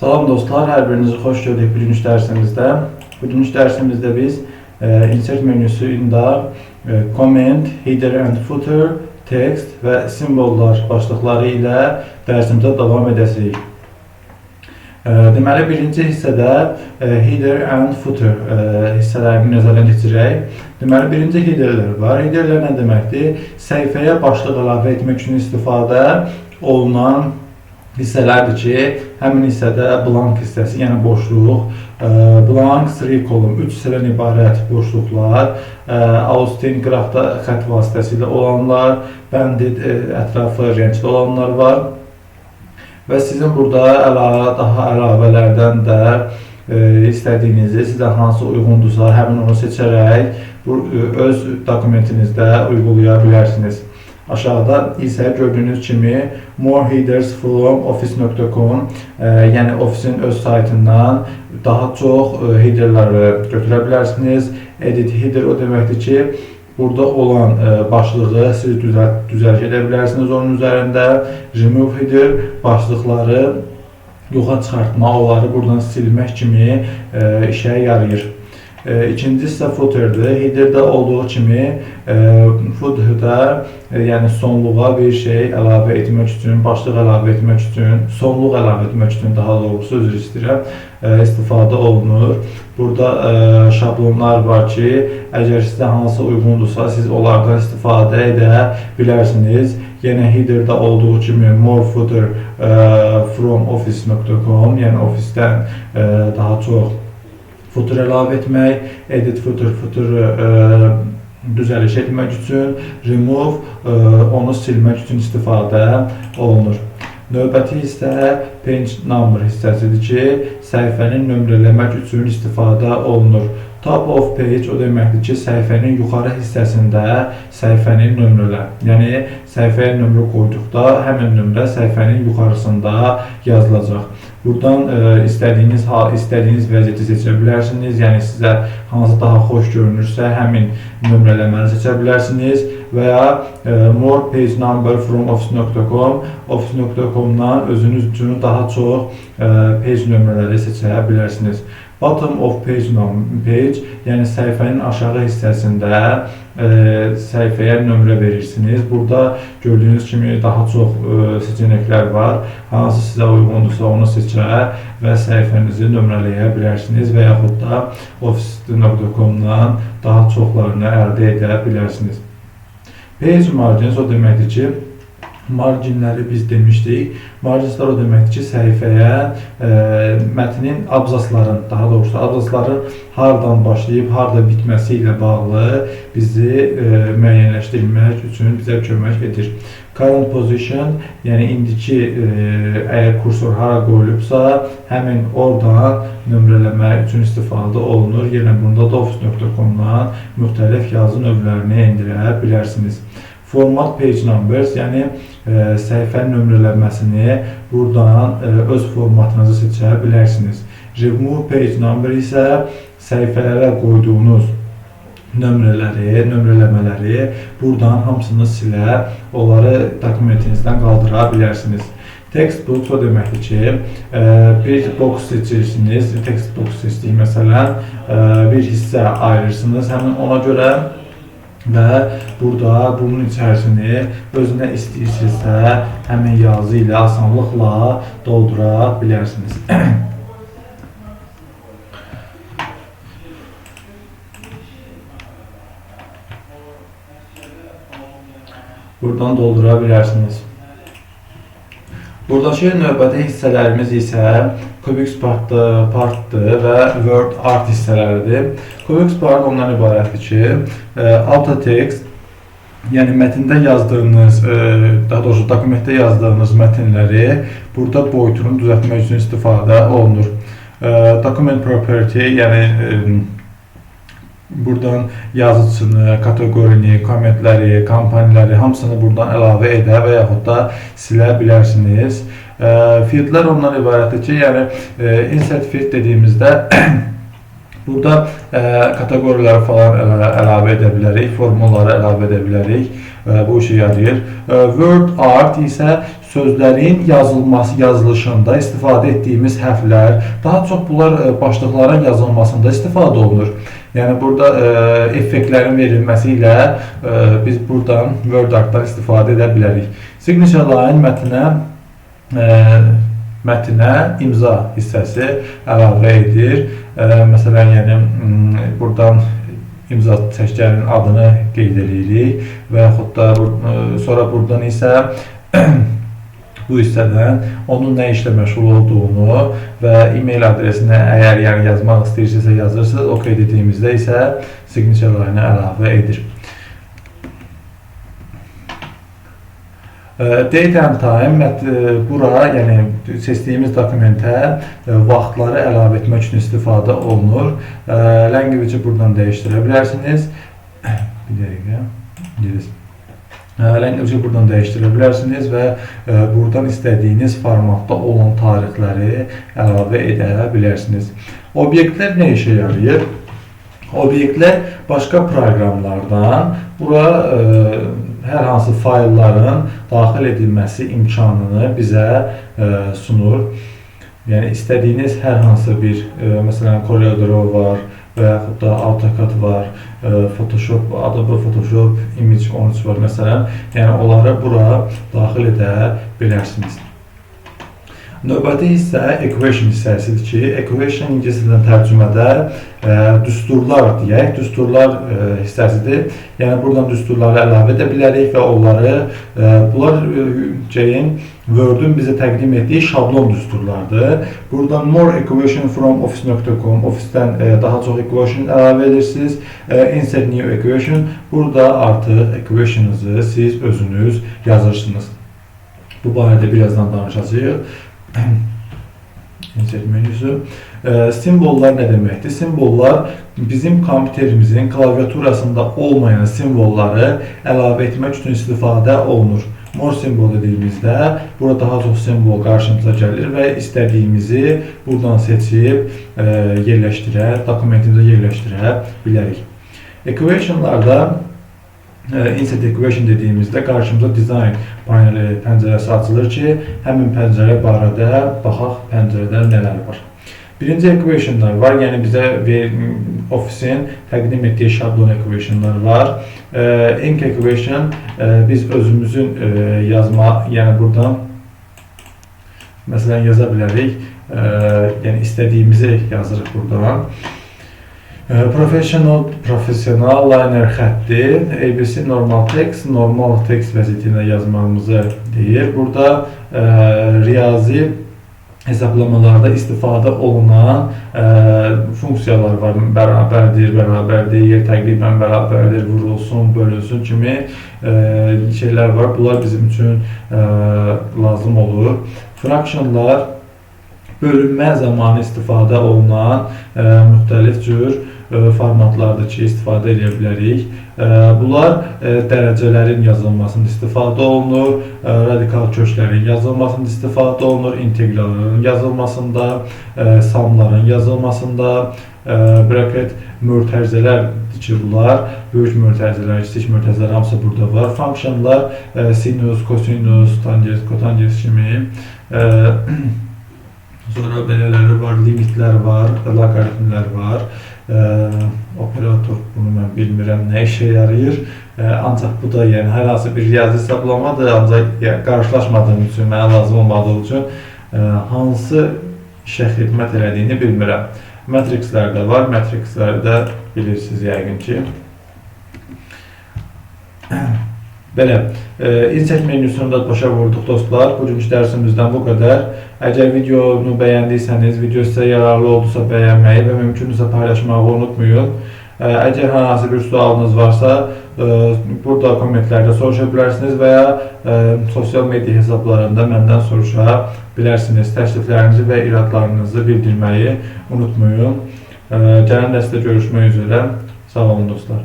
Salam dostlar, hər birinizi xoş gördük bugünkü dərsimizdə. Bugünkü dərsimizdə biz insert menüsündə comment, header and footer, text və simvollar başlıqları ilə dərsimizə davam edəcəyik. Deməli, birinci hissədə header and footer hissələrini nəzərdən keçirək. Deməli, birinci headerlər var. Headerlər nə deməkdir? Səhifəyə başlıq əlavə etmək üçün istifadə olunan hissələrdir ki, həmin hissədə blank hissəsi, yəni boşluq, blank three column, 3 hissədən ibarət boşluqlar, Austin qıraqda xətt vasitəsilə olanlar, banded ətrafı rəngli olanlar var. Və sizin burada daha əlavələrdən də istədiyinizi, sizə hansı uyğundursa, həmin onu seçərək öz dokumentinizdə uygulaya bilərsiniz. Aşağıda isə gördüyünüz kimi more headers from office.com, yəni ofisin öz saytından daha çox headerləri götürə bilərsiniz. Edit header o deməkdir ki, burada olan başlığı siz düzəliş edə bilərsiniz onun üzərində. Remove header başlıqları yoxa çıxartma, onları buradan silmək kimi işə yarayır. İkinci isə footerdir. Headerdə olduğu kimi footerdə, yəni sonluğa bir şey əlavə etmək üçün, başlıq əlavə etmək üçün, sonluq əlavə etmək üçün daha doğrusu, üzr istəyirəm, istifadə olunur. Burada şablonlar var ki, əgər sizə hansı uyğundursa, siz onlardan istifadə edə bilərsiniz. Yenə headerdə olduğu kimi more footer from office.com, yəni ofisdən daha çox footer əlavə etmək, edit footer, footer'ı düzəliş etmək üçün, remove, onu silmək üçün istifadə olunur. Növbəti hissə page number hissəsidir ki, səhifəni nömrələmək üçün istifadə olunur. Top of page o deməkdir ki, səhifənin yuxarı hissəsində səhifəni nömrələ. Yəni, səhifəyə nömrə qoyduqda həmin nömrə səhifənin yuxarısında yazılacaq. Buradan istədiyiniz vəziyyəti seçə bilərsiniz. Yəni, sizə hansı daha xoş görünürsə, həmin nömrələməni seçə bilərsiniz. Və ya more page number from office.com, office.com-dan özünüz üçün daha çox page nömrələri seçə bilərsiniz. Bottom of page, yəni səhifənin aşağı hissəsində səhifəyə nömrə verirsiniz. Burada gördüyünüz kimi daha çox seçənəklər var. Hansı sizə uyğundursa onu seçə və səhifənizi nömrələyə bilərsiniz və yaxud da office.com-dan daha çoxlarını əldə edə bilərsiniz. Page margins o deməkdir ki, marginləri biz demişdik. Marginslər o deməkdir ki, səhifəyə mətnin abzasların, daha doğrusu abzasların hardan başlayıb, harda bitməsi ilə bağlı bizi müəyyənləşdirmək üçün bizə kömək edir. Current position, yəni indiki əgər kursor hara qoyulubsa, həmin oradan nömrələmək üçün istifadə olunur. Yenə bunda da office.com-dan müxtəlif yazı növlərini endirə bilərsiniz. Format page numbers, yəni səhifənin nömrələnməsini buradan öz formatınızı seçə bilərsiniz. Remove page number isə səhifələrə qoyduğunuz nömrələri, nömrələmələri buradan hamısını silə, onları dokumentinizdən qaldıra bilərsiniz. Text box o deməkdir ki, bir box seçirsiniz, text box seçdik məsələn, bir hissə ayırırsınız həmin ona görə və burada bunun içərisini özünə istəyirsinizsə həmin yazı ilə asanlıqla doldura bilərsiniz. Buradan doldura bilərsiniz. Buradakı növbəti hissələrimiz isə Quick Part'dır və Word Art hissələridir. Quick Part ondan ibarətdir ki, auto text, yəni mətndə yazdığınız, daha doğrusu dokumentdə yazdığınız mətnləri burada boyutunu düzəltmək üçün istifadə olunur. Document property, yəni buradan yazıçını, kategorini, kommentləri, kampaniyaları hamısını buradan əlavə edə və yaxud da silə bilərsiniz. Fieldlər ondan ibarətdir ki, yəni insert field dediyimizdə burada kateqoriləri əlavə edə bilərik, formulları əlavə edə bilərik. Bu işə yarayır. Word art isə sözlərin yazılması, yazılışında istifadə etdiyimiz hərflər, daha çox bunlar başlıqların yazılmasında istifadə olunur. Yəni burada effektlərin verilməsi ilə biz buradan WordArt-dan istifadə edə bilərik. Signature line mətnə imza hissəsi əlavə edir. Məsələn, yəni buradan imza çəkənin adını qeyd edirik və yaxud da sonra buradan isə bu hissədən onun nə işlə məşğul olduğunu və e-mail adresini əgər yəni yazmaq istəyirsinizsə yazırsınız. OK dediyimizdə isə signature line-ı əlavə edir. Date and time bura, yəni seçdiyimiz dokumentə vaxtları əlavə etmək üçün istifadə olunur. Language-i buradan dəyişdirə bilərsiniz. Bir dəqiqə. İngilis. Language-i buradan dəyişdirə bilərsiniz və buradan istədiyiniz formatda olan tarixləri əlavə edə bilərsiniz. Obyektlər nə işə yarayır? Obyektlər başqa proqramlardan bura hər hansı faylların daxil edilməsi imkanını bizə sunur. Yəni istədiyiniz hər hansı bir, məsələn, CorelDRAW var və yaxud da AutoCAD var, Photoshop, Adobe Photoshop, Image 13 var məsələn. Yəni onları bura daxil edə bilərsiniz. Növbəti hissə equation hissəsidir ki, equation ingilis dilindən tərcümədə düsturlar deyək, düsturlar hissəsidir. Yəni buradan düsturları əlavə edə bilərik və onları, bunlar Word-ün bizə təqdim etdiyi şablon düsturlardır. Buradan more equation from office.com, ofisdən daha çox equation əlavə edirsiniz. Insert new equation, burada artıq equation'ınızı siz özünüz yazırsınız. Bu barədə birazdan danışacağıq. Insert menüsü. Simvollar nə deməkdir? Simvollar bizim kompüterimizin klaviaturasında olmayan simvolları əlavə etmək üçün istifadə olunur. More symbol dediyimizdə burada daha çox simvol qarşımıza gəlir və istədiyimizi buradan seçib yerləşdirə, dokumentimizə yerləşdirə bilərik. Equation'larda Insert Equation dediyimizdə qarşımıza design paneli pəncərəsi açılır ki, həmin pəncərə barədə baxaq pəncərədə nələr var. Birinci equationlar var, yəni bizə Office-in təqdim etdiyi şablon equationlar var. Ink equation biz özümüzün yazma, yəni buradan məsələn yaza bilərik, yəni istədiyimizi yazırıq buradan. Professional, professional liner xətti, ABC normal text, normal text vəziyyəti ilə yazmağımızı deyir. Burada riyazi hesablamalarda istifadə olunan funksiyalar var. Bərabərdir, bərabər deyil, təqribən bərabərdir, vurulsun, bölünsün kimi şeylər var. Bunlar bizim üçün lazım olur. Fractionlar bölünmə zamanı istifadə olunan müxtəlif cür formatlardır ki, istifadə edə bilərik. Bunlar dərəcələrin yazılmasında istifadə olunur, radikal köklərin yazılmasında istifadə olunur, inteqralların yazılmasında, samların yazılmasında, bracket mötərizələr ki, bunlar böyük mötərizələr, kiçik mötərizələr hamısı burada var. Functionlar sinus, kosinus, tangens, kotangens kimi. Sonra belələri var, limitlər var, loqaritmlər var. Operator bunu mən bilmirəm nə işə yarayır. Ancaq bu da yəni hər hansı bir riyazi hesablamadır, ancaq yəni, qarşılaşmadığım üçün, mənə lazım olmadığı üçün hansı işə xidmət elədiyini bilmirəm. Matrixlər də var, matrixləri də bilirsiniz yəqin ki. Belə, insert menüsünü də başa vurduq dostlar. Bugünkü dərsimizdən bu qədər. Əgər videonu bəyəndiysəniz, video sizə yararlı oldusa bəyənməyi və mümkündürsə paylaşmağı unutmayın. Əgər hər hansı bir sualınız varsa, burada kommentlərdə soruşa bilərsiniz və ya sosial media hesablarında məndən soruşa bilərsiniz. Təkliflərinizi və iradlarınızı bildirməyi unutmayın. Gələn dərsdə görüşmək üzrə. Sağ olun dostlar.